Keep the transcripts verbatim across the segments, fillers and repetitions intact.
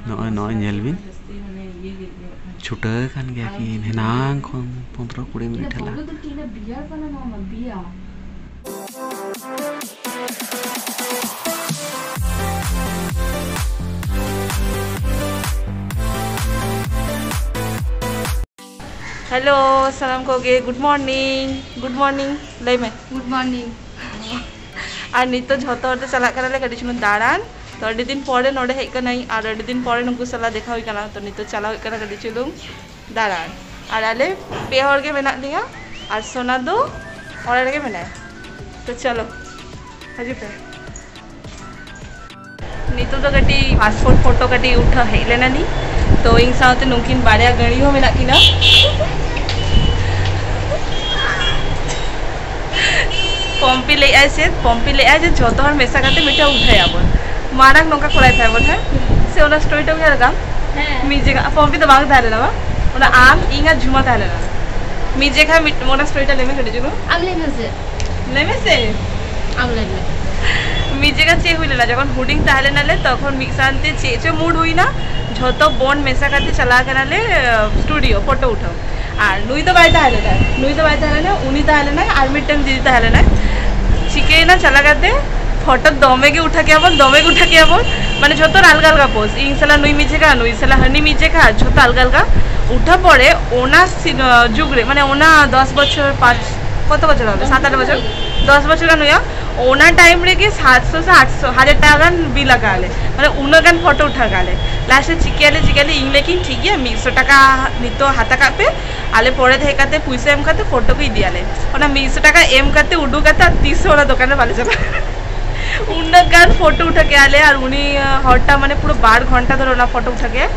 ᱱᱚᱜᱼᱚᱭ, ᱱᱚᱜᱼᱚᱭ ᱧᱮᱞ ᱵᱤᱱ, ᱪᱷᱩᱴᱟᱹᱣ ᱟᱠᱟᱱ ᱜᱮᱭᱟ ᱠᱤᱱ ᱦᱮᱱᱟᱝ ᱠᱷᱚᱱ ᱯᱚᱱᱫᱽᱨᱚ ᱠᱩᱲᱤ ᱢᱤᱱᱤᱴ ᱦᱮᱞᱟ᱾ ᱦᱮᱞᱳ, ᱥᱟᱱᱟᱢ ᱠᱚᱜᱮ, ᱜᱩᱰ ᱢᱚᱨᱱᱤᱝ᱾ ᱜᱩᱰ ᱢᱚᱨᱱᱤᱝ ᱞᱟᱹᱭ ᱢᱮ᱾ Good morning. ᱟᱨ ᱱᱤᱛᱚᱜ ᱡᱷᱚᱛᱚ ᱦᱚᱲ ᱛᱮ ᱪᱟᱞᱟᱜ ᱠᱟᱱᱟᱞᱮ ᱠᱟᱹᱴᱤᱡ ᱪᱩᱞᱩᱝ ᱫᱟᱬᱟᱱ᱾ ᱛᱚ, ᱟᱹᱰᱤ ᱫᱤᱱ ᱯᱚᱨᱮ ᱱᱚᱰᱮ ᱦᱮᱡ ᱠᱟᱹᱱᱟᱹᱧ ᱟᱨ ᱟᱹᱰᱤ ᱫᱤᱱ ᱯᱚᱨᱮ ᱱᱩᱠᱩ ᱥᱟᱞᱟᱜ ᱫᱮᱠᱷᱟ ᱦᱩᱭ ᱠᱟᱱᱟ᱾ ᱛᱚ, ᱱᱤᱛᱚᱜ ᱪᱟᱞᱟᱣ ᱦᱩᱭᱩᱜ ᱠᱟᱱᱟ ᱠᱟᱹᱴᱤᱡ ᱪᱩᱞᱩᱝ ᱫᱟᱬᱟᱱ᱾ ᱟᱨ ᱟᱞᱮ ᱯᱮ ᱦᱚᱲ ᱜᱮ ᱢᱮᱱᱟᱜ ᱞᱮᱭᱟ ᱟᱨ ᱥᱳᱱᱟ ᱫᱚ ᱚᱲᱟᱜ ᱨᱮᱜᱮ ᱢᱮᱱᱟᱭᱟ᱾ ᱛᱚ, ᱪᱚᱞᱚ, ᱦᱤᱡᱩᱜ ᱯᱮ᱾ ᱱᱤᱛᱚᱜ ᱫᱚ ᱠᱟᱹᱴᱤᱡ ᱯᱟᱥᱯᱳᱨᱴ ᱯᱷᱳᱴᱳ ᱠᱟᱹᱴᱤᱡ ᱩᱴᱷᱟᱹ ᱦᱮᱡ ᱞᱮᱱᱟ ᱞᱤᱧ᱾ ᱛᱚ, ᱤᱧ ᱥᱟᱶᱛᱮ ᱱᱩᱠᱤᱱ ᱵᱟᱨᱭᱟ ᱜᱟᱹᱲᱤ ᱦᱚᱸ ᱢᱮᱱᱟᱜ ᱠᱤᱱᱟ᱾ ᱯᱚᱢᱯᱤ ᱞᱟᱹᱭᱮᱫᱼᱟᱭ ᱪᱮᱫ? ᱯᱚᱢᱯᱤ ᱞᱟᱹᱭᱮᱫᱼᱟᱭ ᱡᱮ ᱡᱷᱚᱛᱚ ᱦᱚᱲ ᱢᱮᱥᱟ ᱠᱟᱛᱮ ᱢᱤᱫᱴᱮᱱ ᱩᱴᱷᱟᱹᱭᱟᱵᱚᱱ᱾ ᱢᱟᱲᱟᱝ ᱱᱚᱝᱠᱟ ᱠᱚᱨᱟᱭ ᱛᱟᱦᱮᱸ ᱵᱚᱱ, ᱦᱮᱸ? ᱥᱮ ᱚᱱᱟ ᱥᱴᱳᱨᱤᱴᱟ ᱩᱭᱦᱟᱹᱨ ᱠᱟᱢ? ᱦᱮᱸ᱾ ᱢᱤᱫ ᱡᱟᱭᱜᱟ, ᱯᱚᱢᱯᱤ ᱫᱚ ᱵᱟᱝ ᱛᱟᱦᱮᱸ ᱞᱮᱱᱟ ᱵᱟᱝ? ᱚᱱᱟ ᱟᱢ, ᱤᱧ ᱟᱨ ᱡᱷᱩᱢᱟ ᱛᱟᱦᱮᱸ ᱞᱮᱱᱟ᱾ ᱢᱤᱫ ᱡᱟᱭᱜᱟ ᱢᱤᱫ, ᱚᱱᱟ ᱥᱴᱳᱨᱤᱴᱟ ᱞᱟᱹᱭ ᱢᱮ ᱠᱟᱹᱴᱤᱡ ᱪᱩᱞᱩᱝ᱾ ᱟᱢ ᱞᱟᱹᱭ ᱢᱮ ᱥᱮ᱾ ᱞᱟᱹᱭ ᱢᱮ ᱥᱮ᱾ ᱟᱢ ᱞᱟᱹᱭ ᱢᱮ᱾ ᱢᱤᱫ ᱡᱟᱭᱜᱟ ᱪᱮᱫ ᱦᱩᱭ ᱞᱮᱱᱟ, ᱡᱚᱠᱷᱚᱱ ᱦᱩᱰᱤᱧ ᱛᱟᱦᱮᱸ ᱞᱮᱱᱟᱞᱮ, ᱛᱚᱠᱷᱚᱱ ᱢᱤᱫ ᱥᱟᱶᱛᱮ ᱪᱮᱫ ᱪᱚ ᱢᱩᱰ ᱦᱩᱭᱱᱟ, ᱡᱷᱚᱛᱚ ᱵᱚᱱ ᱢᱮᱥᱟ ᱠᱟᱛᱮ ᱪᱟᱞᱟᱣ ᱠᱟᱱᱟᱞᱮ, ᱟᱸ, ᱥᱴᱩᱰᱤᱭᱳ ᱯᱷᱳᱴᱳ ᱩᱴᱷᱟᱹᱣ᱾ ᱟᱨ ᱱᱩᱭ ᱫᱚ ᱵᱟᱭ ᱛᱟᱦᱮᱸ ᱞᱮᱱᱟ, ᱱᱩᱭ ᱫᱚ ᱵᱟᱭ ᱛᱟᱦᱮᱸ ᱞᱮᱱᱟ, ᱩᱱᱤ ᱛᱟᱦᱮᱸ ᱞᱮᱱᱟᱭ ᱟᱨ ᱢᱤᱫᱴᱮᱱ ᱫᱤᱫᱤ ᱛᱟᱦᱮᱸ ᱞᱮᱱᱟᱭ᱾ ᱪᱤᱠᱟᱹᱭᱮᱱᱟ, ᱪᱟᱞᱟᱣ ᱠᱟᱛᱮ ᱯᱷᱳᱴᱳ ᱫᱚᱢᱮ ᱜᱮ ᱩᱴᱷᱟᱹ ᱠᱮᱜᱼᱟ ᱵᱚᱱ, ᱫᱚᱢᱮ ᱜᱮ ᱩᱴᱷᱟᱹ ᱠᱮᱜᱼᱟ ᱵᱚᱱ, ᱢᱟᱱᱮ ᱡᱷᱚᱛᱚ ᱟᱞᱜᱟ ᱟᱞᱜᱟ ᱯᱳᱡᱽ, ᱤᱧ ᱥᱟᱞᱟᱜ ᱱᱩᱭ ᱢᱤᱫ ᱡᱟᱭᱜᱟ, ᱱᱩᱭ ᱥᱟᱞᱟᱜ ᱦᱟᱹᱱᱤ ᱢᱤᱫ ᱡᱟᱭᱜᱟ, ᱡᱷᱚᱛᱚ ᱟᱞᱜᱟ ᱟᱞᱜᱟ᱾ ᱩᱴᱷᱟᱹ ᱯᱚᱨᱮ ᱚᱱᱟ ᱥᱤ-, ᱡᱩᱜᱽ ᱨᱮ, ᱢᱟᱱᱮ ᱚᱱᱟ ᱫᱚᱥ ᱵᱚᱪᱷᱚᱨ, ᱯᱟᱸᱪ, ᱠᱚᱛᱚ ᱵᱚᱪᱷᱚᱨ ᱦᱩᱭᱩᱜᱼᱟ? ᱥᱟᱛ ᱟᱴ ᱵᱚᱪᱷᱚᱨ, ᱫᱚᱥ ᱵᱚᱪᱷᱚᱨ ᱜᱟᱱ ᱦᱩᱭᱩᱜᱼᱟ᱾ ᱚᱱᱟ ᱴᱟᱭᱤᱢ ᱨᱮᱜᱮ ᱥᱟᱛᱥᱚ ᱥᱮ ᱟᱴᱥᱚ, ᱦᱟᱡᱟᱨ ᱴᱟᱠᱟ ᱜᱟᱱ ᱵᱤᱞ ᱟᱠᱟᱫ ᱞᱮ, ᱢᱟᱱᱮ ᱩᱱᱟᱹᱜ ᱜᱟᱱ ᱯᱷᱳᱴᱳ ᱩᱴᱷᱟᱹᱣ ᱟᱠᱟᱫ ᱞᱮ᱾ ᱞᱟᱥᱴ ᱨᱮ ᱪᱤᱠᱟᱹᱭᱟᱞᱮ, ᱪᱤᱠᱟᱹᱭᱟᱞᱮ, ᱤᱧ ᱞᱟᱹᱭ ᱠᱤᱧ ᱴᱷᱤᱠ ᱜᱮᱭᱟ, ᱢᱤᱫᱥᱚ ᱴᱟᱠᱟ ᱱᱤᱛᱚᱜ ᱦᱟᱛᱟᱣ ᱠᱟᱜ ᱯᱮ, ᱟᱞᱮ ᱯᱚᱨᱮ ᱛᱮ ᱦᱮᱡ ᱠᱟᱛᱮ ᱯᱩᱭᱥᱟᱹ ᱮᱢ ᱠᱟᱛᱮ ᱯᱷᱳᱴᱳ ᱠᱚ ᱤᱫᱤᱭᱟᱞᱮ᱾ ᱚᱱᱟ ᱢᱤᱫᱥᱚ ᱴᱟᱠᱟ ᱮᱢ ᱠᱟᱛᱮ ᱩᱰᱩᱠ ᱠᱟᱛᱮ ᱟᱨ ᱛᱤᱥ ᱦᱚᱸ ᱚᱱᱟ ᱫᱚᱠᱟᱱ ᱨᱮ ᱵᱟᱞᱮ ᱪᱟᱞᱟᱜᱼᱟ᱾ ᱩᱱᱟᱹᱜ ᱜᱟᱱ ᱯᱷᱳᱴᱳ ᱩᱴᱷᱟᱹ ᱠᱮᱜᱼᱟ ᱞᱮ, ᱟᱨ ᱩᱱᱤ ᱦᱚᱲᱴᱟ ᱢᱟᱱᱮ ᱯᱩᱨᱟᱹ ᱵᱟᱨ ᱜᱷᱚᱱᱴᱟ ᱫᱷᱚᱨᱮ ᱚᱱᱟ ᱯᱷᱳᱴᱳ ᱩᱴᱷᱟᱹ ᱠᱮᱜᱼᱟ,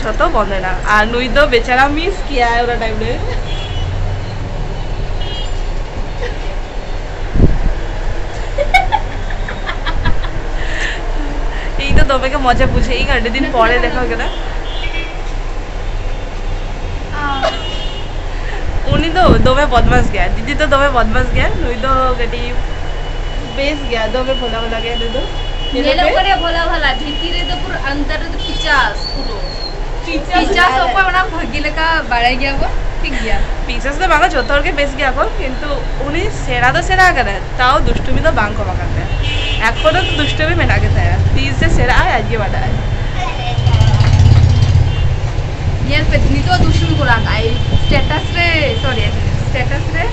ᱡᱷᱚᱛᱚ ᱵᱚᱱᱫ ᱮᱱᱟ᱾ ᱟᱨ ᱱᱩᱭ ᱫᱚ ᱵᱮᱪᱟᱨᱟ ᱢᱤᱥ ᱠᱮᱜᱼᱟᱭ ᱚᱱᱟ ᱴᱟᱭᱤᱢ ᱨᱮ᱾ ᱤᱧ ᱫᱚ ᱫᱚᱢᱮ ᱜᱮ ᱢᱚᱡᱟ ᱵᱩᱡᱷᱟᱹᱜ ᱤᱧ, ᱟᱹᱰᱤ ᱫᱤᱱ ᱯᱚᱨᱮ ᱫᱮᱠᱷᱟ ᱦᱩᱭ ᱠᱟᱱᱟ᱾ ᱩᱱᱤ ᱫᱚ ᱫᱚᱢᱮ ᱵᱚᱫᱢᱟᱥ ᱜᱮᱭᱟ, ᱫᱤᱫᱤ ᱫᱚ ᱫᱚᱢᱮ ᱵᱚᱫᱢᱟᱥ ᱜᱮᱭᱟ, ᱱᱩᱭ ᱫᱚ ᱠᱟᱹᱴᱤᱡ ᱵᱮᱥ ᱜᱮᱭᱟ, ᱫᱚᱢᱮ ᱵᱷᱳᱞᱟ ᱵᱷᱳᱞᱟ ᱜᱮᱭᱟ ᱱᱩᱭ ᱫᱚ᱾ ᱧᱮᱞᱚᱜ ᱠᱟᱱᱟ ᱵᱷᱚᱞᱟ ᱵᱷᱟᱞᱟ, ᱵᱷᱤᱛᱤᱨ ᱨᱮᱫᱚ ᱯᱩᱨᱟᱹ ᱚᱱᱛᱚᱨ ᱨᱮᱫᱚ ᱯᱤᱪᱟᱥ ᱯᱩᱨᱟᱹ᱾ ᱯᱤᱪᱟᱥ ᱫᱚ ᱚᱠᱚᱭ ᱚᱱᱟ ᱵᱷᱟᱹᱜᱤ ᱞᱮᱠᱟ ᱵᱟᱲᱟᱭ ᱜᱮᱭᱟ ᱵᱚ, ᱴᱷᱤᱠ ᱜᱮᱭᱟ᱾ ᱯᱤᱪᱟᱥ ᱫᱚ ᱵᱟᱝᱟ, ᱡᱚᱛᱚ ᱦᱚᱲ ᱜᱮ ᱵᱮᱥ ᱜᱮᱭᱟ ᱠᱚ, ᱠᱤᱱᱛᱩ ᱩᱱᱤ ᱥᱮᱬᱟ ᱫᱚ ᱥᱮᱬᱟ ᱟᱠᱟᱫᱟᱭ, ᱛᱟᱣ ᱫᱩᱥᱴᱩᱢᱤ ᱫᱚ ᱵᱟᱝ ᱠᱚᱢ ᱟᱠᱟᱱ ᱛᱟᱭᱟ᱾ ᱮᱠᱷᱚᱱᱳ ᱫᱩᱥᱴᱩᱢᱤ ᱢᱮᱱᱟᱜ ᱜᱮ ᱛᱟᱭᱟ, ᱛᱤᱥ ᱡᱮ ᱥᱮᱬᱟᱜ ᱟᱭ ᱟᱡ ᱜᱮ ᱵᱟᱰᱟᱭ᱾ ᱧᱮᱞ ᱯᱮ, ᱱᱤᱛᱚᱜ ᱫᱩᱥᱴᱩᱢᱤ ᱠᱚᱨᱟᱣ ᱠᱟᱜᱼᱟᱭ᱾ ᱥᱴᱮᱴᱟᱥ ᱨᱮ, ᱥᱚᱨᱤ, ᱥᱴᱮᱴᱟᱥ ᱨᱮ,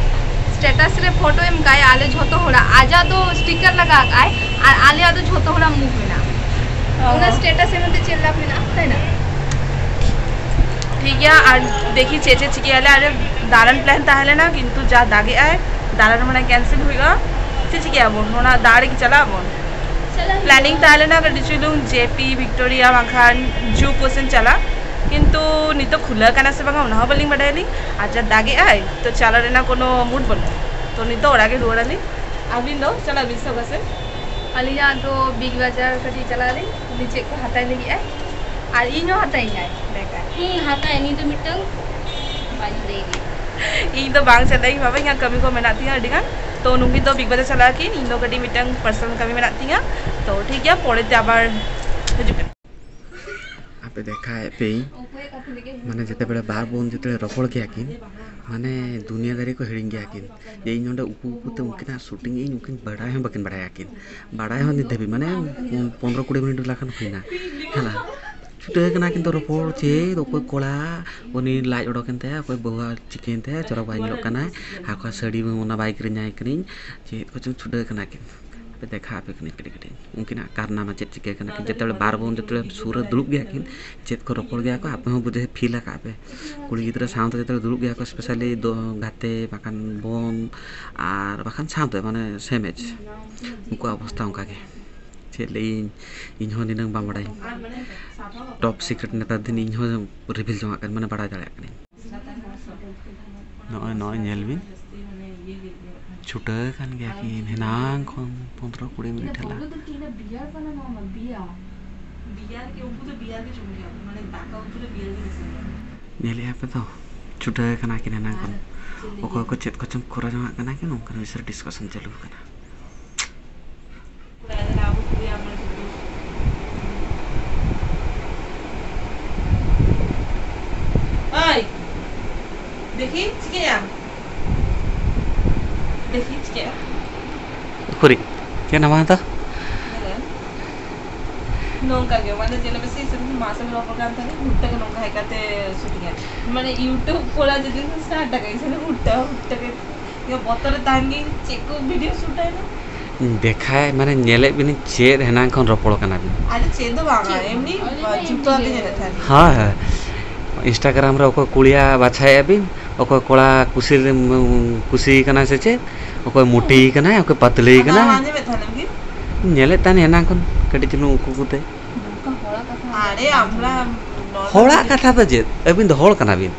ᱥᱴᱮᱴᱟᱥ ᱨᱮ ᱯᱷᱳᱴᱳ ᱮᱢ ᱠᱟᱜᱼᱟᱭ ᱟᱞᱮ ᱡᱷᱚᱛᱚ ᱦᱚᱲᱟᱜ, ᱟᱡᱟᱜ ᱫᱚ ᱥᱴᱤᱠᱟᱨ ᱞᱟᱜᱟᱣ ᱠᱟᱜᱼᱟᱭ ᱟᱨ ᱟᱞᱮᱭᱟᱜ ᱫᱚ ᱡᱷᱚᱛᱚ ᱦᱚᱲᱟᱜ ᱢᱩᱠ ᱢᱮᱱᱟᱜᱼᱟ᱾ ᱚ᱾ ᱚᱱᱟ ᱥᱴᱮᱴᱟᱥ ᱮᱢ ᱠᱟᱛᱮ ᱪᱮᱫ ᱞᱟᱵᱷ ᱢᱮᱱᱟᱜᱼᱟ, ᱛᱟᱭ ᱱᱟ? ᱴᱷᱤᱠ ᱜᱮᱭᱟ, ᱟᱨ ᱫᱮᱠᱷᱤ ᱪᱮᱫ ᱪᱮᱫ ᱪᱤᱠᱟᱹᱭᱟᱞᱮ᱾ ᱟᱨ ᱫᱟᱬᱟᱱ ᱯᱞᱟᱱ ᱛᱟᱦᱮᱸ ᱞᱮᱱᱟ, ᱠᱤᱱᱛᱩ ᱡᱟ ᱫᱟᱜᱮᱜᱼᱟᱭ, ᱫᱟᱬᱟᱱ ᱢᱟᱱᱮ ᱠᱮᱱᱥᱮᱞ ᱦᱩᱭᱩᱜᱼᱟ᱾ ᱪᱮᱫ ᱪᱤᱠᱟᱹᱭᱟᱵᱚᱱ, ᱚᱱᱟ ᱫᱟᱜ ᱨᱮᱜᱮ ᱪᱟᱞᱟᱜ ᱟᱵᱚᱱ? ᱪᱟᱞᱟᱜ ᱦᱩᱭᱩᱜᱼᱟ᱾ ᱯᱞᱟᱱᱤᱝ ᱛᱟᱦᱮᱸ ᱞᱮᱱᱟ ᱠᱟᱹᱴᱤᱡ ᱪᱩᱞᱩᱝ ᱡᱮ ᱯᱤ ᱵᱷᱤᱠᱴᱳᱨᱤᱭᱟ ᱵᱟᱝᱠᱷᱟᱱ ᱡᱩ ᱠᱚ ᱥᱮᱱ ᱪᱟᱞᱟᱜ, ᱠᱤᱱᱛᱩ ᱱᱤᱛᱚᱜ ᱠᱷᱩᱞᱟᱹᱣ ᱠᱟᱱᱟ ᱥᱮ ᱵᱟᱝᱟ ᱚᱱᱟ ᱦᱚᱸ ᱵᱟᱹᱞᱤᱧ ᱵᱟᱰᱟᱭᱟᱞᱤᱧ᱾ ᱟᱨ ᱡᱟ ᱫᱟᱜᱮᱜᱼᱟᱭ, ᱛᱚ ᱪᱟᱞᱟᱜ ᱨᱮᱱᱟᱜ ᱠᱳᱱᱳ ᱢᱩᱰ ᱵᱟᱹᱱᱩᱜᱼᱟ᱾ ᱛᱚ ᱱᱤᱛᱚᱜ ᱚᱲᱟᱜ ᱜᱮ ᱨᱩᱣᱟᱹᱲᱟᱞᱤᱧ᱾ ᱟᱹᱵᱤᱱ ᱫᱚ ᱪᱟᱞᱟᱜ ᱵᱤᱱ ᱥᱮ ᱚᱠᱟ ᱥᱮᱫ? ᱟᱹᱞᱤᱧᱟᱜ ᱫᱚ ᱵᱤᱜᱽ ᱵᱟᱡᱟᱨ ᱠᱟᱹᱴᱤᱡ ᱪᱟᱞᱟᱜ ᱟᱹᱞᱤᱧ, ᱩᱱᱤ ᱪᱮᱫ ᱠᱚ ᱦᱟᱛᱟᱭ ᱞᱟᱹᱜᱤᱫ ᱟᱭ, ᱟᱨ ᱤᱧ ᱦᱚᱸ ᱦᱟᱛᱟᱭᱤᱧᱟᱭ ᱵᱮᱜᱽ ᱟᱭ᱾ ᱦᱩᱸ, ᱦᱟᱛᱟᱭ, ᱱᱤᱭᱟᱹ ᱫᱚ ᱢᱤᱫᱴᱟᱝ ᱵᱟᱹᱧ ᱞᱟᱹᱭ ᱜᱮ᱾ ᱤᱧ ᱫᱚ ᱵᱟᱝ ᱪᱟᱞᱟᱜ ᱤᱧ ᱵᱟᱵᱟ, ᱤᱧᱟᱹᱜ ᱠᱟᱹᱢᱤ ᱠᱚ ᱢᱮᱱᱟᱜ ᱛᱤᱧᱟᱹ ᱟᱹᱰᱤ ᱜᱟᱱ᱾ ᱛᱚ ᱱᱩᱠᱤᱱ ᱫᱚ ᱵᱤᱜᱽ ᱵᱟᱡᱟᱨ ᱪᱟᱞᱟᱜ ᱟᱹᱠᱤᱱ, ᱤᱧ ᱫᱚ ᱠᱟᱹᱴᱤᱡ ᱢᱤᱫᱴᱟᱝ ᱯᱟᱨᱥᱚᱱᱟᱞ ᱠᱟᱹᱢᱤ ᱢᱮᱱᱟᱜ ᱛᱤᱧᱟᱹ᱾ ᱛᱚ ᱴᱷᱤᱠ ᱜᱮᱭᱟ, ᱯᱚᱨᱮ ᱛᱮ ᱟᱵᱟᱨ ᱦᱤᱡᱩᱜ ᱠᱟᱱᱟ᱾ ᱟᱯᱮ ᱫᱮᱠᱷᱟᱣᱮᱫ ᱯᱮᱭᱟᱹᱧ, ᱢᱟᱱᱮ ᱡᱮᱛᱮ ᱵᱮᱲᱟ ᱵᱟᱨ ᱵᱳᱱ ᱡᱮᱛᱮ ᱵᱮᱲᱟ ᱨᱚᱯᱚᱲ ᱜᱮᱭᱟ ᱠᱤᱱ, ᱢᱟᱱᱮ ᱫᱩᱱᱤᱭᱟᱹ ᱫᱟᱨᱤ ᱠᱚ ᱦᱤᱲᱤᱧ ᱜᱮᱭᱟ ᱠᱤᱱ, ᱡᱮ ᱤᱧ ᱱᱚᱰᱮ ᱩᱠᱩ ᱩᱠᱩ ᱛᱮ ᱩᱱᱠᱤᱱᱟᱜ ᱥᱩᱴᱤᱝ ᱤᱧ, ᱩᱱᱠᱤᱱ ᱵᱟᱲᱟᱭ ᱦᱚᱸ ᱵᱟᱹᱠᱤᱱ ᱵᱟᱲᱟᱭᱟ ᱠᱤᱱ, ᱵᱟᱲᱟᱭ ᱦᱚᱸ ᱱᱤᱛ ᱫᱷᱟᱹᱵᱤᱡ ᱢᱟᱱᱮ ᱯᱚᱱᱨᱚ ᱠᱩᱲᱤ ᱢᱤᱱᱤᱴ ᱞᱮᱠᱷᱟᱱ ᱦᱩᱭᱱᱟ᱾ ᱦᱮᱸ, ᱪᱷᱩᱴᱟᱹᱣ ᱠᱟᱱᱟ ᱠᱤᱱ ᱛᱚ ᱨᱚᱯᱚᱲ, ᱪᱮᱫ ᱚᱠᱚᱭ ᱠᱚᱲᱟ ᱩᱱᱤ ᱞᱟᱡ ᱚᱰᱚᱠᱮᱱ ᱛᱟᱭᱟ, ᱚᱠᱚᱭ ᱵᱟᱹᱦᱩ ᱪᱤᱠᱟᱹᱭᱮᱱ ᱛᱟᱭᱟ, ᱪᱚᱨᱚᱠ ᱵᱟᱭ ᱧᱮᱞᱚᱜ ᱠᱟᱱᱟᱭ, ᱟᱠᱚ ᱥᱟᱹᱲᱤ ᱚᱱᱟ ᱵᱟᱭ ᱠᱤᱨᱤᱧᱟᱭ ᱠᱟᱹᱱᱟᱹᱧ, ᱪᱮᱫ ᱠᱚᱪᱚᱝ ᱪᱷᱩᱴᱟᱹᱣ ᱠᱟᱱᱟ ᱠᱤᱱ᱾ ᱟᱯᱮ ᱫᱮᱠᱷᱟ ᱟᱯᱮ ᱠᱟᱹᱱᱟᱹᱧ ᱠᱟᱹᱴᱤᱡ ᱠᱟᱹᱴᱤᱡ ᱩᱱᱠᱤᱱᱟᱜ ᱠᱟᱨᱱᱟᱢᱟ ᱪᱮᱫ ᱪᱤᱠᱟᱹ ᱠᱟᱱᱟ ᱠᱤᱱ᱾ ᱡᱮᱛᱮ ᱵᱮᱲᱟ ᱵᱟᱨ ᱵᱳᱱ ᱡᱮᱛᱮ ᱵᱮᱲᱟ ᱥᱩᱨ ᱨᱮ ᱫᱩᱲᱩᱵ ᱜᱮᱭᱟ ᱠᱤᱱ, ᱪᱮᱫ ᱠᱚ ᱨᱚᱯᱚᱲ ᱜᱮᱭᱟ ᱠᱚ ᱟᱯᱮ ᱦᱚᱸ ᱵᱩᱡᱷᱟᱹᱣ ᱯᱷᱤᱞ ᱟᱠᱟᱫ ᱯᱮ᱾ ᱠᱩᱲᱤ ᱜᱤᱫᱽᱨᱟᱹ ᱥᱟᱶᱛᱮ ᱡᱮᱛᱮ ᱵᱮᱲᱟ ᱫᱩᱲᱩᱵ ᱜᱮᱭᱟ ᱠᱚ, ᱥᱯᱮᱥᱟᱞᱤ ᱫᱚ ᱜᱟᱛᱮ ᱵᱟᱠᱷᱟᱱ ᱵᱳᱱ ᱟᱨ ᱵᱟᱠᱷᱟᱱ ᱥᱟᱶᱛᱮ ᱢᱟᱱᱮ ᱥᱮᱢ ᱮᱡᱽ, ᱩᱱᱠᱩᱣᱟᱜ ᱚᱵᱚᱥᱛᱟ ᱚᱱᱠᱟ ᱜᱮ᱾ ᱪᱮᱫ ᱞᱟᱹᱭᱟᱹᱧ, ᱤᱧ ᱦᱚᱸ ᱱᱤᱱᱟᱹᱝ ᱵᱟᱝ ᱵᱟᱲᱟᱭᱟᱹᱧ᱾ ᱴᱚᱯ ᱥᱤᱠᱨᱮᱴ ᱱᱮᱛᱟᱨ ᱫᱤᱱ ᱤᱧ ᱦᱚᱸ ᱨᱤᱵᱷᱤᱞ ᱡᱚᱝᱟᱜ ᱠᱟᱱᱟ, ᱢᱟᱱᱮ ᱵᱟᱲᱟᱭ ᱫᱟᱲᱮᱭᱟᱜ ᱠᱟᱹᱱᱟᱹᱧ᱾ ᱱᱚᱜᱼᱚᱭ, ᱱᱚᱜᱼᱚᱭ ᱧᱮᱞ ᱵᱤᱱ, ᱪᱷᱩᱴᱟᱹᱣ ᱟᱠᱟᱱ ᱜᱮᱭᱟ ᱠᱤᱱ ᱦᱮᱱᱟᱝ ᱠᱷᱚᱱ ᱯᱚᱱᱫᱽᱨᱚ ᱠᱩᱲᱤ ᱢᱤᱱᱤᱴ ᱦᱮᱞᱟ᱾ ᱵᱤᱭᱟᱨ ᱠᱟᱱᱟ ᱱᱚᱣᱟ ᱢᱟ, ᱵᱤᱭᱟᱨ᱾ ᱵᱤᱭᱟᱨ ᱜᱮ, ᱩᱱᱠᱩ ᱫᱚ ᱵᱤᱭᱟᱨ ᱜᱮ ᱡᱚᱢ ᱜᱮᱭᱟ, ᱢᱟᱱᱮ ᱫᱟᱠᱟ ᱩᱛᱩ ᱨᱮ ᱵᱤᱭᱟᱨ ᱜᱮ ᱢᱮᱥᱟ ᱜᱮᱭᱟ᱾ ᱧᱮᱞᱮᱜᱼᱟ ᱯᱮ ᱛᱚ, ᱪᱷᱩᱴᱟᱹᱣ ᱟᱠᱟᱱᱟ ᱠᱤᱱ ᱦᱮᱱᱟᱝ ᱠᱷᱚᱱ᱾ ᱟᱨ ᱪᱮᱫ ᱞᱟᱹᱜᱤᱫ? ᱚᱠᱚᱭ ᱠᱚ ᱪᱮᱫ ᱠᱚᱪᱚᱝ ᱠᱚᱨᱟᱣ ᱡᱚᱝᱟᱜ ᱠᱟᱱᱟ ᱠᱤᱱ, ᱚᱱᱠᱟᱱ ᱵᱤᱥᱚᱭ ᱨᱮ ᱰᱤᱥᱠᱟᱥᱚᱱ ᱪᱟᱹᱞᱩ ᱟᱠᱟᱱᱟ᱾ ᱠᱚᱲᱟ ᱜᱤᱫᱽᱨᱟᱹ ᱟᱵᱚ ᱠᱩᱲᱤᱭᱟᱜ ᱢᱟᱱᱮ ᱪᱮᱫ ᱪᱤᱠᱟᱹᱭᱟ? ᱫᱮᱠᱷᱤ ᱪᱤᱠᱟᱹᱭᱟ? ᱩᱠᱩᱨᱤᱡ ᱪᱮᱫ ᱦᱚᱸ ᱵᱟᱝ ᱛᱚ᱾ ᱦᱮᱸ᱾ ᱱᱚᱝᱠᱟ ᱜᱮ, ᱢᱟᱱᱮ ᱪᱮᱫ ᱞᱮᱠᱟ ᱥᱮ ᱤᱥᱤᱱ ᱢᱟᱥᱮ ᱨᱚᱯᱚᱲ ᱠᱟᱱ ᱛᱟᱦᱮᱸᱫ, ᱦᱩᱴ ᱠᱟᱛᱮ ᱱᱚᱝᱠᱟ ᱦᱮᱡ ᱠᱟᱛᱮ ᱥᱩᱴᱤᱝ ᱟᱭ᱾ ᱢᱟᱱᱮ YouTube ᱠᱷᱚᱱᱟᱜ ᱡᱩᱫᱤ ᱥᱴᱟᱨᱴ ᱟᱠᱟᱫ, ᱤᱥᱤᱱ ᱦᱩᱴ ᱠᱟᱛᱮ, ᱦᱩᱴ ᱠᱟᱛᱮ ᱤᱭᱟᱹ ᱵᱚᱛᱚᱨ ᱨᱮ ᱛᱟᱦᱮᱱ ᱜᱤᱧ, ᱪᱮᱫ ᱠᱚ ᱵᱷᱤᱰᱤᱭᱳ ᱥᱩᱴ ᱟᱭ ᱱᱟ᱾ ᱫᱮᱠᱷᱟᱭ, ᱢᱟᱱᱮ ᱧᱮᱞᱮᱫ ᱵᱤᱱᱟᱹᱧ ᱪᱮᱫ ᱦᱮᱱᱟᱝ ᱠᱷᱚᱱ ᱨᱚᱯᱚᱲ ᱠᱟᱱᱟ ᱵᱤᱱ᱾ ᱟᱫᱚ ᱪᱮᱫ ᱫᱚ ᱵᱟᱝᱟ, ᱪᱮᱫ? ᱮᱢᱱᱤ ᱟᱹᱞᱤᱧ ᱢᱟ ᱡᱩᱛᱟᱹ ᱮᱢᱱᱤ ᱟᱛᱮ ᱜᱮ᱾ ᱧᱮᱞᱮᱫ ᱛᱟᱦᱮᱱ᱾ ᱦᱳᱭ, ᱦᱳᱭ᱾ Instagram ᱨᱮ ᱚᱠᱚᱭ ᱠᱩᱲᱤᱭᱟ ᱵᱟᱪᱷᱟᱭᱮᱫᱼᱟ ᱵᱤᱱ, ᱚᱠᱚᱭ ᱠᱚᱲᱟ ᱠᱩᱥᱤ ᱨᱮ, ᱠᱩᱥᱤ ᱠᱟᱱᱟᱭ ᱥᱮ ᱪᱮᱫ, ᱚᱠᱚᱭ ᱢᱚᱴᱤ ᱠᱟᱱᱟᱭ, ᱚᱠᱚᱭ ᱯᱟᱛᱞᱤ ᱟᱫᱚ ᱠᱟᱱᱟᱭ᱾ ᱟᱢ ᱟᱸᱡᱚᱢᱮᱫ ᱛᱟᱦᱮᱱᱟᱢ ᱠᱤ? ᱧᱮᱞᱮᱫ ᱛᱟᱦᱮᱱ ᱦᱮᱱᱟᱝ ᱠᱷᱚᱱ ᱠᱟᱹᱴᱤᱡ ᱪᱩᱞᱩᱝ ᱩᱠᱩ ᱩᱠᱩᱛᱮ᱾ ᱱᱚᱝᱠᱟ ᱦᱚᱲᱟᱜ ᱠᱟᱛᱷᱟ᱾ ᱟᱨᱮ, ᱟᱢ ᱦᱚᱲᱟᱜ ᱠᱟᱛᱷᱟ ᱫᱚ ᱪᱮᱫ? ᱟᱹᱵᱤᱱ ᱫᱚ ᱦᱚᱲ ᱠᱟᱱᱟ ᱵᱤᱱ᱾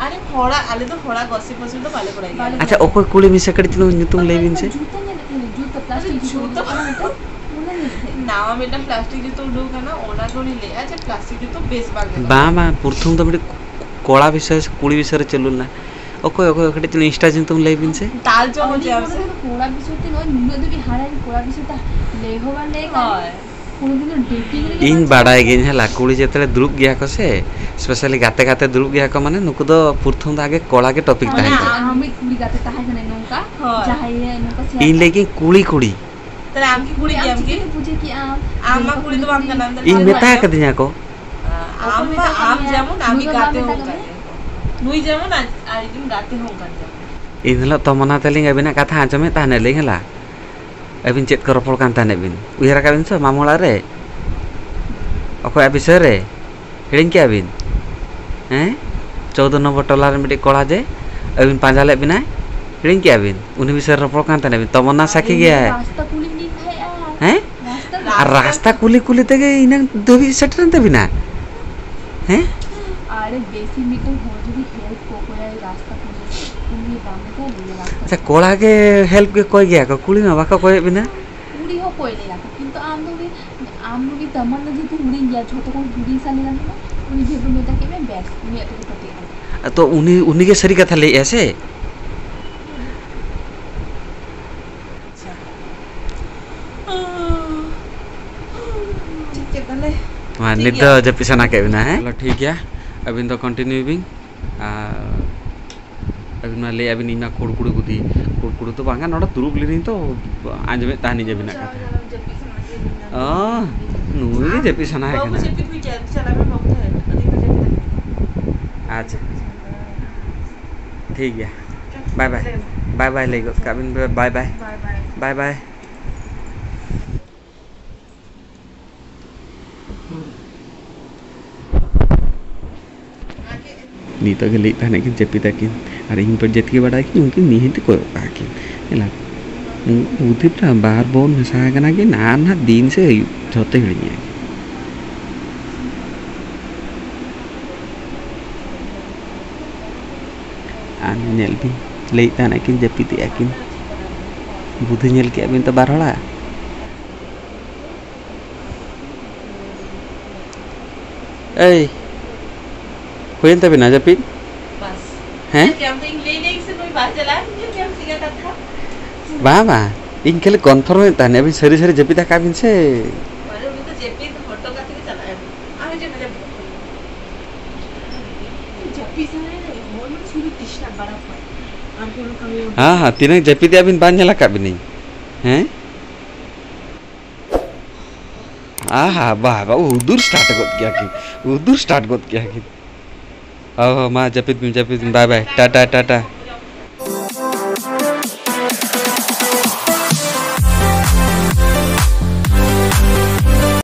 ᱟᱨᱮ, ᱦᱚᱲᱟᱜ, ᱟᱞᱮ ᱫᱚ ᱦᱚᱲᱟᱜ gossip ᱯᱚᱥᱤᱯ ᱫᱚ ᱵᱟᱞᱮ ᱠᱚᱨᱟᱣ ᱜᱮᱭᱟ᱾ ᱵᱟᱞᱮ ᱟᱪᱪᱷᱟ, ᱠᱚᱨᱟᱣ ᱚᱠᱚᱭ ᱠᱩᱲᱤ ᱢᱤᱥᱮ ᱠᱟᱹᱴᱤᱡ ᱪᱩᱞᱩᱝ ᱧᱩᱛᱩᱢ ᱞᱟᱹᱭ ᱵᱤᱱ ᱥᱮ? ᱡᱩᱛᱟᱹ ᱧᱮᱞᱮᱫ ᱛᱟᱦᱮᱱᱟ, ᱡᱩᱛᱟᱹ ᱯᱞᱟᱥᱴᱤᱠ ᱡᱩᱛᱟᱹ ᱡᱩᱛᱟᱹ ᱚᱱᱟ ᱢᱤᱫᱴᱟᱝ, ᱚᱱᱟ ᱧᱮᱞᱮᱫ ᱛᱟᱦᱮᱱᱟ᱾ ᱱᱟᱣᱟ ᱢᱤᱫᱴᱟᱝ ᱯᱞᱟᱥᱴᱤᱠ ᱡᱩᱛᱟᱹ ᱩᱰᱩᱠ ᱟᱠᱟᱱᱟ, ᱚᱱᱟ ᱠᱚ ᱩᱱᱤ ᱞᱟᱹᱭᱮᱫᱼᱟ ᱡᱮ ᱯᱞᱟᱥᱴᱤᱠ ᱡᱩᱛᱟᱹ ᱵᱮᱥ ᱵᱟᱝ ᱧᱮᱞᱚᱜ ᱵᱟᱝ, ᱠᱟᱱᱟ᱾ ᱵᱟᱝ, ᱯᱨᱚᱛᱷᱚᱢ ᱫᱚ ᱢᱤᱫᱴᱤᱡ ᱠᱚᱲᱟ ᱵᱤᱥᱚᱭ ᱥᱮ ᱠᱩᱲᱤ ᱵᱤᱥᱚᱭ ᱨᱮ ᱪᱟᱹᱞᱩ ᱞᱮᱱᱟ᱾ ᱚᱠᱚᱭ, ᱚᱠᱚᱭ, ᱠᱟᱹᱴᱤᱡ ᱪᱩᱞᱩᱝ Insta ᱧᱩᱛᱩᱢ ᱞᱟᱹᱭ ᱵᱤᱱ ᱥᱮ? ᱛᱟᱞ ᱡᱚᱢ ᱟᱹᱞᱤᱧ ᱦᱚᱪᱚᱭᱟ ᱠᱚᱲᱟ ᱥᱮ? ᱫᱚ ᱠᱚᱲᱟ ᱵᱤᱥᱚᱭ ᱛᱮ ᱱᱚᱜᱼᱚᱭ ᱱᱩᱱᱟᱹᱜ ᱫᱷᱟᱹᱵᱤᱡ ᱦᱟᱨᱟᱭᱮᱱ, ᱠᱚᱲᱟ ᱵᱤᱥᱚᱭ ᱛᱮ ᱞᱟᱹᱭ ᱦᱚᱸ ᱵᱟᱝ ᱞᱟᱹᱭ ᱠᱟᱱᱟ᱾ ᱦᱳᱭ᱾ ᱠᱳᱱᱳ ᱫᱤᱱ ᱦᱚᱸ dating ᱨᱮᱜᱮ ᱤᱧ ᱵᱟᱝ ᱵᱟᱰᱟᱭ ᱪᱟᱞᱟᱜ ᱜᱤᱭᱟᱹᱧ, ᱦᱮᱞᱟ, ᱠᱩᱲᱤ ᱡᱟᱹᱛ ᱨᱮ ᱫᱩᱲᱩᱵ ᱜᱮᱭᱟ ᱠᱚ ᱥᱮ, specially ᱜᱟᱛᱮ ᱜᱟᱛᱮ ᱫᱩᱲᱩᱵ ᱜᱮᱭᱟ ᱠᱚ, ᱢᱟᱱᱮ ᱱᱩᱠᱩ ᱫᱚ ᱯᱨᱚᱛᱷᱚᱢ ᱫᱚ ᱟᱜᱮ ᱠᱚᱲᱟ ᱜᱮ topic ᱠᱟᱱᱟ᱾ ᱛᱟᱦᱮᱱ ᱢᱟᱱᱮ ᱛᱟᱠᱚᱣᱟ᱾ ᱟᱢ ᱢᱤᱫ ᱠᱩᱲᱤ ᱜᱟᱛᱮ ᱛᱟᱦᱮᱸ ᱠᱟᱱᱟᱭ ᱱᱚᱝᱠᱟ, ᱦᱳᱭ᱾ ᱡᱟᱦᱟᱸᱭ ᱱᱚᱝᱠᱟ share ᱤᱧ ᱠᱟᱜ ᱞᱟᱹᱭ ᱠᱤᱧ ᱠᱩᱲᱤ ᱠᱩᱲᱤ᱾ ᱛᱟᱦᱞᱮ ᱟᱢ ᱠᱤ ᱠᱩᱲᱤ ᱟᱢ ᱜᱮᱭᱟᱢ ᱠᱤ? ᱪᱤᱠᱟᱹᱛᱮ ᱵᱩᱡᱷᱟᱹᱣ ᱠᱮᱜ ᱟᱢ? ᱟᱢ ᱢᱟ ᱠᱩᱲᱤ ᱫᱚ ᱵᱟᱢ ᱠᱟᱱᱟᱢ, ᱛᱟᱦᱞᱮ ᱤᱧ ᱪᱮᱫ ᱢᱮᱛᱟ ᱵᱟᱝ? ᱠᱟᱫᱤᱧᱟ ᱠᱚ᱾ ᱟᱢ ᱚᱠᱚᱭ ᱢᱟ ᱢᱮᱛᱟ ᱟᱢ ᱢᱮᱭᱟ? ᱡᱮᱢᱚᱱ ᱟᱢ ᱱᱩᱭ ᱜᱮ ᱫᱚ ᱜᱟᱛᱮ ᱵᱟᱝ ᱦᱚᱸ ᱢᱮᱛᱟ ᱚᱱᱠᱟ ᱢᱮᱭᱟ᱾ ᱜᱮ᱾ ᱱᱩᱭ ᱡᱮᱢᱚᱱ ᱟᱡ, ᱟᱡ ᱨᱮᱱ ᱜᱟᱛᱮ ᱦᱚᱸ ᱚᱱᱠᱟᱱ ᱜᱮᱭᱟ᱾ ᱮᱱ ᱦᱤᱞᱳᱜ ᱛᱚᱢᱚᱱᱟ ᱛᱟᱹᱞᱤᱧ ᱟᱹᱵᱤᱱᱟᱜ ᱠᱟᱛᱷᱟ ᱟᱸᱡᱚᱢᱮᱫ ᱛᱟᱦᱮᱱᱟᱞᱤᱧ, ᱦᱮᱞᱟ᱾ ᱟᱹᱵᱤᱱ ᱪᱮᱫ ᱠᱚ ᱨᱚᱯᱚᱲ ᱠᱟᱱ ᱛᱟᱦᱮᱱ ᱵᱤᱱ? ᱩᱭᱦᱟᱹᱨ ᱟᱠᱟᱫ ᱵᱤᱱ ᱥᱮ ᱢᱟᱢᱚ ᱚᱲᱟᱜ ᱨᱮ? ᱚᱠᱚᱭᱟᱜ ᱵᱤᱥᱚᱭ ᱨᱮ? ᱦᱤᱲᱤᱧ ᱠᱮᱜᱼᱟ ᱵᱤᱱ? ᱦᱮᱸ? ᱪᱳᱫᱽᱫᱳ ᱱᱚᱢᱵᱚᱨ ᱴᱚᱞᱟ ᱨᱮ ᱢᱤᱫᱴᱤᱡ ᱠᱚᱲᱟ ᱡᱮ ᱟᱹᱵᱤᱱ ᱯᱟᱸᱡᱟ ᱞᱮᱫ ᱵᱤᱱᱟᱭ, ᱦᱤᱲᱤᱧ ᱠᱮᱜᱼᱟ ᱵᱤᱱ? ᱩᱱᱤ ᱵᱤᱥᱚᱭ ᱨᱮ ᱨᱚᱯᱚᱲ ᱠᱟᱱ ᱛᱟᱦᱮᱱᱟ ᱵᱤᱱ, ᱛᱚᱢᱚᱱᱱᱟ ᱥᱟᱹᱠᱷᱤ ᱟᱹᱞᱤᱧ ᱫᱚ ᱜᱮᱭᱟᱭ᱾ ᱨᱟᱥᱛᱟ ᱠᱩᱞᱤ ᱞᱤᱧ ᱛᱟᱦᱮᱸᱜᱼᱟ᱾ ᱦᱮᱸ? ᱨᱟᱥᱛᱟ ᱟᱨ ᱨᱟᱥᱛᱟ ᱠᱩᱞᱤ ᱠᱩᱞᱤ ᱛᱮᱜᱮ ᱤᱱᱟᱹᱝ ᱫᱷᱟᱹᱵᱤᱡ ᱥᱮᱴᱮᱨᱮᱱ ᱛᱟᱹᱵᱤᱱᱟ? ᱦᱮᱸ? ᱟᱨᱮ ᱵᱮᱥᱤ ᱢᱤᱫᱴᱟᱝ ᱦᱚᱲ ᱡᱩᱫᱤ help ᱠᱚ ᱠᱚᱭᱟᱭ ᱨᱟᱥᱛᱟ ᱠᱩᱞᱤ, ᱩᱱᱤ ᱵᱟᱝ ᱢᱮᱛᱟᱭ ᱞᱟᱹᱭᱟ ᱨᱟᱥᱛᱟ ᱟᱪᱪᱷᱟ, ᱠᱩᱞᱤ᱾ ᱠᱚᱲᱟ ᱜᱮ help ᱜᱮ ᱠᱚᱭ ᱜᱮᱭᱟ ᱠᱚ, ᱠᱩᱲᱤ ᱢᱟ ᱵᱟᱠᱚ ᱠᱚᱭᱮᱫ ᱵᱤᱱᱟ᱾ ᱠᱩᱲᱤ ᱦᱚᱸ ᱠᱚᱭ ᱞᱟᱹᱭᱟ ᱠᱚ, ᱠᱤᱱᱛᱩ ᱟᱢ ᱫᱚ ᱩᱱᱤ, ᱟᱢ ᱩᱱᱤ ᱛᱟᱢᱟᱱᱱᱟ ᱡᱮᱦᱮᱛᱩ ᱦᱩᱰᱤᱧ ᱜᱮᱭᱟ, ᱡᱷᱚᱛᱚ ᱠᱷᱚᱱ ᱦᱩᱰᱤᱧ ᱥᱟᱞᱮ ᱜᱟᱱ ᱠᱟᱱᱟ, ᱩᱱᱤ ᱡᱮᱦᱮᱛᱩ ᱢᱮᱛᱟ ᱠᱮᱫ ᱢᱮ, ᱵᱮᱥ, ᱩᱱᱤᱭᱟᱜ ᱛᱮᱜᱮ ᱯᱟᱹᱛᱭᱟᱹᱜ ᱟᱢ᱾ ᱛᱚ ᱩᱱᱤ, ᱩᱱᱤ ᱜᱮ ᱥᱟᱹᱨᱤ ᱠᱟᱛᱷᱟ ᱞᱟᱹᱭᱮᱜᱼᱟᱭ ᱥᱮ? ᱟᱪᱪᱷᱟ᱾ ᱴᱷᱤᱠ ᱜᱮᱭᱟ ᱛᱟᱦᱞᱮ᱾ ᱢᱟ, ᱴᱷᱤᱠ ᱱᱤᱛ ᱜᱮᱭᱟ᱾ ᱫᱚ ᱡᱟᱹᱯᱤᱫ ᱥᱟᱱᱟ ᱠᱮᱫ ᱵᱤᱱᱟ, ᱦᱮᱸ? ᱪᱚᱞᱚ, ᱴᱷᱤᱠ ᱜᱮᱭᱟ, ᱟᱹᱵᱤᱱ ᱫᱚ continue ᱵᱤᱱ᱾ ᱟᱨ ᱟᱹᱵᱤᱱ ᱢᱟ ᱞᱟᱹᱭ ᱟᱹᱵᱤᱱ ᱤᱧ ᱢᱟ ᱠᱷᱩᱲᱠᱩᱲᱩ ᱠᱩᱫᱤ, ᱠᱷᱩᱲᱠᱩᱲᱩ ᱫᱚ ᱵᱟᱝᱟ, ᱱᱚᱰᱮ ᱫᱩᱲᱩᱵ ᱞᱮᱱᱟᱹᱧ ᱛᱚ ᱟᱸᱡᱚᱢᱮᱫ ᱛᱟᱦᱮᱱᱤᱧ ᱟᱹᱵᱤᱱᱟᱜ ᱠᱟᱛᱷᱟ᱾ ᱚ, ᱱᱩᱭ ᱜᱮ ᱡᱟᱹᱯᱤᱫ ᱥᱟᱱᱟᱭᱮ ᱠᱟᱱᱟ᱾ ᱟᱪᱪᱷᱟ, ᱴᱷᱤᱠ ᱜᱮᱭᱟ, ᱵᱟᱭ ᱵᱟᱭ, ᱵᱟᱭ ᱵᱟᱭ ᱞᱟᱹᱭ ᱜᱚᱫ ᱠᱟᱜ ᱵᱤᱱ, ᱵᱟᱭ ᱵᱟᱭ, ᱵᱟᱭ ᱵᱟᱭ᱾ ᱱᱤᱛᱚᱜ ᱜᱮ ᱞᱟᱹᱭᱮᱫ ᱛᱟᱦᱮᱱᱟ ᱠᱤᱱ ᱡᱟᱹᱯᱤᱫ ᱟᱹᱠᱤᱱ, ᱟᱨ ᱤᱧ ᱵᱟᱹᱲᱡᱟᱹᱛ ᱜᱮ ᱵᱟᱰᱟᱭ ᱠᱤᱱ, ᱩᱱᱠᱤᱱ ᱱᱤᱦᱟᱹᱛ ᱠᱚᱭᱚᱜ ᱠᱟᱜᱼᱟ ᱠᱤᱱ᱾ ᱧᱮᱞᱟ, ᱩᱱᱠᱩ ᱵᱩᱫᱷᱤ ᱯᱨᱟ ᱵᱟᱨ ᱵᱚᱱ ᱢᱮᱥᱟ ᱟᱠᱟᱱᱟ ᱠᱤᱱ, ᱟᱨ ᱱᱟᱦᱟᱜ ᱫᱤᱱ ᱥᱮ ᱟᱹᱭᱩᱵ ᱡᱷᱚᱛᱚ ᱦᱤᱲᱤᱧ ᱮᱫᱼᱟ ᱠᱤᱱ᱾ ᱟᱨ ᱧᱮᱞ ᱵᱤᱱ, ᱞᱟᱹᱭᱮᱫ ᱛᱟᱦᱮᱱᱟ ᱠᱤᱱ ᱡᱟᱹᱯᱤᱫᱮᱜᱼᱟ ᱠᱤᱱ, ᱵᱩᱫᱷᱤ ᱧᱮᱞ ᱠᱮᱜᱼᱟ ᱵᱤᱱ ᱛᱚ ᱵᱟᱨ ᱦᱚᱲᱟᱜ᱾ ᱮᱭ, ᱦᱩᱭᱮᱱ ᱛᱟᱵᱤᱱᱟ ᱡᱟᱹᱯᱤᱫ? ᱵᱟᱥ᱾ ᱦᱮᱸ? ᱟᱢ ᱫᱚ ᱤᱧ ᱞᱟᱹᱭ ᱞᱟᱹᱭ ᱥᱮ ᱱᱩᱭ ᱵᱟᱭ ᱪᱟᱞᱟᱜᱼᱟ? ᱧᱮᱞ ᱠᱮᱜᱼᱟᱢ ᱪᱮᱫ ᱞᱮᱠᱟ ᱠᱟᱛᱷᱟ? ᱵᱟᱝ, ᱵᱟᱝ, ᱤᱧ ᱠᱷᱟᱹᱞᱤ ᱠᱚᱱᱯᱷᱟᱨᱢ ᱮᱫ ᱛᱟᱦᱮᱱ, ᱟᱹᱵᱤᱱ ᱥᱟᱹᱨᱤ ᱥᱟᱹᱨᱤ ᱡᱟᱹᱯᱤᱫ ᱟᱠᱟᱫ ᱵᱤᱱ ᱥᱮ? ᱟᱨᱮ, ᱩᱱᱤ ᱫᱚ ᱡᱟᱹᱯᱤᱫ ᱦᱚᱴᱚ ᱠᱟᱛᱮ ᱜᱮ ᱪᱟᱞᱟᱜᱼᱟᱭ᱾ ᱟᱨ ᱡᱮ ᱢᱮᱱᱟ, ᱡᱟᱹᱯᱤᱫ ᱥᱟᱱᱟᱭᱮ, ᱦᱚᱲᱢᱚ ᱥᱩᱫᱷᱩ ᱰᱤᱥᱴᱟᱵ ᱵᱟᱲᱟ ᱠᱚᱣᱟᱭ᱾ ᱟᱨ ᱠᱳᱱᱳ ᱠᱟᱹᱢᱤ ᱵᱟᱝ᱾ ᱦᱮᱸ, ᱦᱮᱸ, ᱛᱤᱱᱟᱹᱜ ᱡᱟᱹᱯᱤᱫ ᱮᱫ ᱟᱹᱵᱤᱱ ᱵᱟᱝ ᱧᱮᱞ ᱟᱠᱟᱫ ᱵᱤᱱᱟᱹᱧ? ᱦᱮᱸ? ᱟᱦᱟ, ᱵᱟᱦ, ᱵᱟᱦ, ᱩᱫᱩᱨ ᱥᱴᱟᱨᱴ ᱜᱚᱫ ᱠᱮᱭᱟ ᱠᱤᱱ, ᱩᱫᱩᱨ ᱥᱴᱟᱨᱴ ᱜᱚᱫ ᱠᱮᱭᱟ ᱠᱤᱱ᱾ ᱚ, ᱢᱟ ᱡᱟᱹᱯᱤᱫ ᱵᱤᱱ, ᱡᱟᱹᱯᱤᱫ ᱵᱤᱱ, ᱵᱟᱭ ᱵᱟᱭ, ᱴᱟᱴᱟ, ᱴᱟᱴᱟ᱾